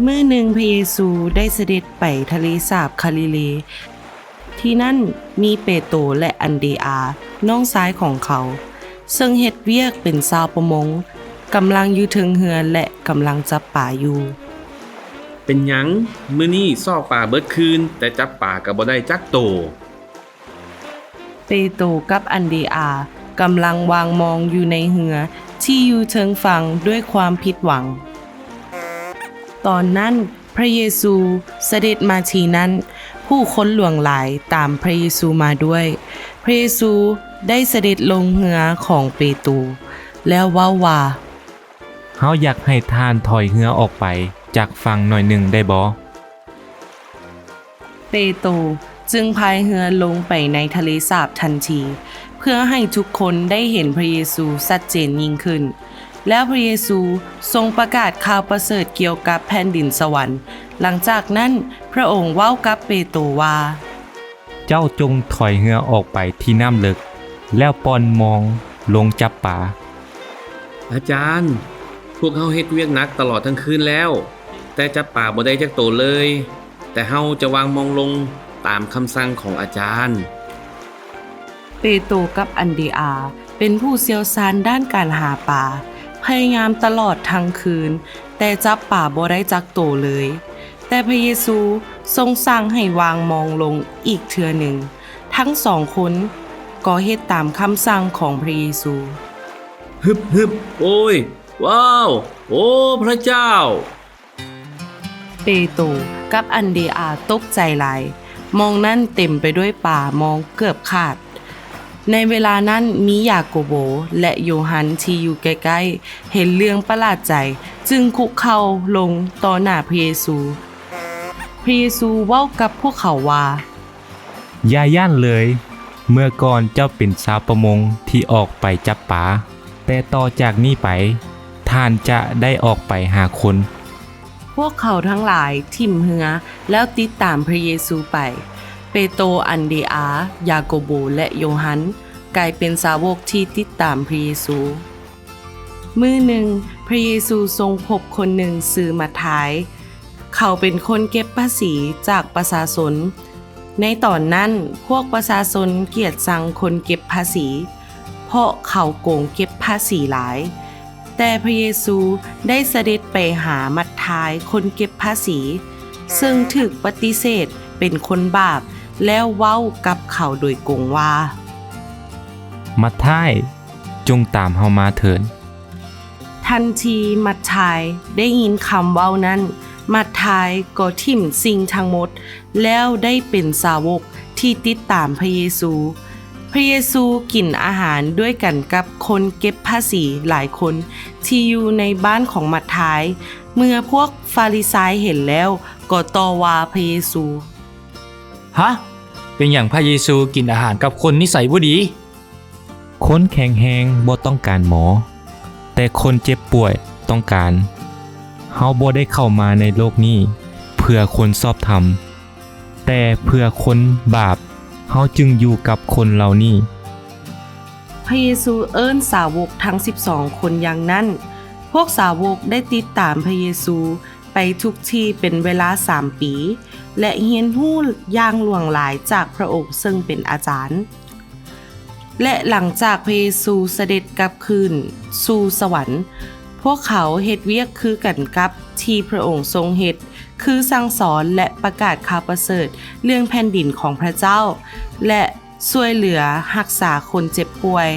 ມື້ໜຶ່ງພະເຢຊູໄດ້ສະເດັດໄປທະເລສາບຄາລີເລ. ທີ່ນັ້ນມີເປໂຕ ແລະ ອັນເດອາ, ນ້ອງຊາຍຂອງເຂົາ, ເຊິ່ງເຮັດວຽກເປັນຊາວປະມົງ, ກຳລັງຢູ່ເທິງເຮືອ ແລະ ກຳລັງຈັບປາຢູ່. ເປັນຫຍັງ? ມື້ນີ້ຊອກປາເບິດຄືນ, ແຕ່ຈັບປາກໍບໍ່ໄດ້ຈັກໂຕ. ເປໂຕກັບອັນເດອາກຳລັງວາງມອງຢູ່ໃນເຮືອທີ່ຢູ່ເທິງຝັ່ງດ້ວຍຄວາມຜິດຫວັງ. ຕອນນັ້ນພະເຢຊູສະເດັດມາທີ່ນັ້ນ, ຜູ້ຄົນຫຼວງຫຼາຍຕາມພະເຢຊູມາດ້ວຍ. ພະເຢຊູໄດ້ສະເດັດລົງເຮືອຂອງເປໂຕ ແລ້ວເວົ້າວ່າ, ເຮົາຢາກໃຫ້ທ່ານຖອຍເຮືອອອກໄປຈາກຝັ່ງໜ້ອຍໜຶ່ງໄດ້ບໍ່? ເປໂຕຈຶ່ງພາຍເຮືອລົງໄປໃນທະເລສາບທັນທີ, ເພື່ອໃຫ້ທຸກຄົນໄດ້ເຫັນພະເຢຊູຊັດເຈນຍິ່ງຂຶ້ນ. ແລ້ວພະເຢຊູຊົງປະກາດຂ່າວປະເສີດກ່ຽວກັບແຜ່ນດິນສະຫວັນ. ຫຼັງຈາກນັ້ນ, ພະອົງເວົ້າກັບເປໂຕວ່າ, ເຈົ້າຈົ່ງຖອຍເຮືອອອກໄປທີ່ນ້ຳເລິກ, ແລ້ວປ່ອນມອງລົງຈັບປາ. ອາຈານ, ພວກເຮົາເຮັດວຽກໜັກຕະຫຼອດທັງຄືນແລ້ວ, ແຕ່ຈັບປາບໍ່ໄດ້ຈັກໂຕເລີຍ, ແຕ່ເຮົາຈະວາງມອງລົງຕາມຄຳສັ່ງຂອງອາຈານ. ເປໂຕກັບອັນເດອາເປັນຜູ້ຊ່ຽວຊານດ້ານການຫາປາ, ພະຍາຍາມຕະຫຼອດທັງຄືນ, ແຕ່ຈັບປາບໍ່ໄດ້ຈັກໂຕເລີຍ. ແຕ່ພະເຢຊູຊົງສັ່ງໃຫ້ວາງມອງລົງອີກເທື່ອໜຶ່ງ. ທັງສອງຄົນກໍເຮັດຕາມຄຳສັ່ງຂອງພະເຢຊູ. ຮຶບໆ ໂອ້ຍ ວ້າວ ໂອ້ ພະເຈົ້າ! ເປໂຕກັບອັນເດອາຕົກໃຈຫຼາຍ. ໝ່ອງນັ້ນເຕັມໄປດ້ວຍປາມອງເກືອບຂາດ. ໃນເວລານັ້ນມີຢາໂກໂບ ແລະ ໂຢຮັນທີ່ຢູ່ໃກ້ໆ ເຫັນເລື່ອງປະຫຼາດໃຈ, ຈຶ່ງຄຸກເຂົ່າລົງຕໍ່ໜ້າພະເຢຊູ. ພະເຢຊູເວົ້າກັບພວກເຂົາວ່າ, ຢ່າຢ້ານເລີຍ, ເມື່ອກ່ອນເຈົ້າເປັນຊາວປະມົງທີ່ອອກໄປຈັບປາ, ແຕ່ຕໍ່ຈາກນີ້ໄປ, ທ່ານຈະໄດ້ອອກໄປຫາຄົນ. ພວກເຂົາທັງຫຼາຍຖິ້ມເຮືອ ແລ້ວຕິດຕາມພະເຢຊູໄປ. ເປໂຕ, ອັນເດອາ, ຢາໂກໂບ ແລະ ໂຢຮັນ ກາຍເປັນສາວົກທີ່ຕິດຕາມພະເຢຊູ. ມື້ໜຶ່ງ, ພະເຢຊູຊົງພົບຄົນໜຶ່ງຊື່ມັດທາຍ. ເຂົາເປັນຄົນເກັບພາສີຈາກປະຊາຊົນ. ໃນຕອນນັ້ນ, ພວກປະຊາຊົນກຽດຊັງຄົນເກັບພາສີ, ເພາະເຂົາໂກງເກັບພາສີຫຼາຍ. ແຕ່ພະເຢຊູໄດ້ສະເດັດໄປຫາມັດທາຍຄົນເກັບພາສີ, ເຊິ່ງຖືກປະຕິເສດເປັນຄົນບາບ, ແລ້ວເວົ້າກັບເຂົາໂດຍກົງວ່າ, ມັດທາຍ, ຈົ່ງຕາມເຮົາມາເຖີດ. ທັນທີມັດທາຍໄດ້ຍິນຄຳເວົ້ານັ້ນ, ມັດທາຍກໍຖິ້ມສິ່ງທັງໝົດ ແລ້ວໄດ້ເປັນສາວົກທີ່ຕິດຕາມພະເຢຊູ. ພະເຢຊູກິນອາຫານດ້ວຍກັນກັບຄົນເກັບພາສີຫຼາຍຄົນທີ່ຢູ່ໃນບ້ານຂອງມັດທາຍ. ເມື່ອພວກຟາຣິຊາຍເຫັນແລ້ວ, ກໍຕໍ່ວ່າພະເຢຊູ. ຮະ! ເປັນຫຍັງພະເຢຊູກິນອາຫານກັບຄົນນິໄສບໍ່ດີ? ຄົນແຂງແຮງບໍ່ຕ້ອງການໝໍ, ແຕ່ຄົນເຈັບປ່ວຍຕ້ອງການ. ເຮົາບໍ່ໄດ້ເຂົ້າມາໃນໂລກນີ້ເພື່ອຄົນຊອບທຳ, ແຕ່ເພື່ອຄົນບາບ, ເຮົາຈຶ່ງຢູ່ກັບຄົນເຫຼົ່ານີ້. ພະເຢຊູເອີ້ນສາວົກທັງສິບສອງຄົນຢ່າງນັ້ນ. ພວກສາວົກໄດ້ຕິດຕາມພະເຢຊູໄປທຸກທີ່ເປັນເວລາສາມປີ ແລະ ຮຽນຮູ້ຢ່າງຫຼວງຫຼາຍຈາກພະອົງເຊິ່ງເປັນອາຈານ. ແລະ ຫຼັງຈາກພະເຢຊູສະເດັດກັບຄືນສູ່ສະຫວັນ, ພວກເຂົາເຮັດວຽກຄືກັນກັບທີ່ພະອົງຊົງເຮັດ, ຄືສັ່ງສອນ ແລະ ປະກາດຂ່າວປະເສີດເລື່ອງແຜ່ນດິນຂອງພະເຈົ້າ ແລະ ຊ່ວຍເຫຼືອຮັກສາຄົນເຈັບປ່ວຍ.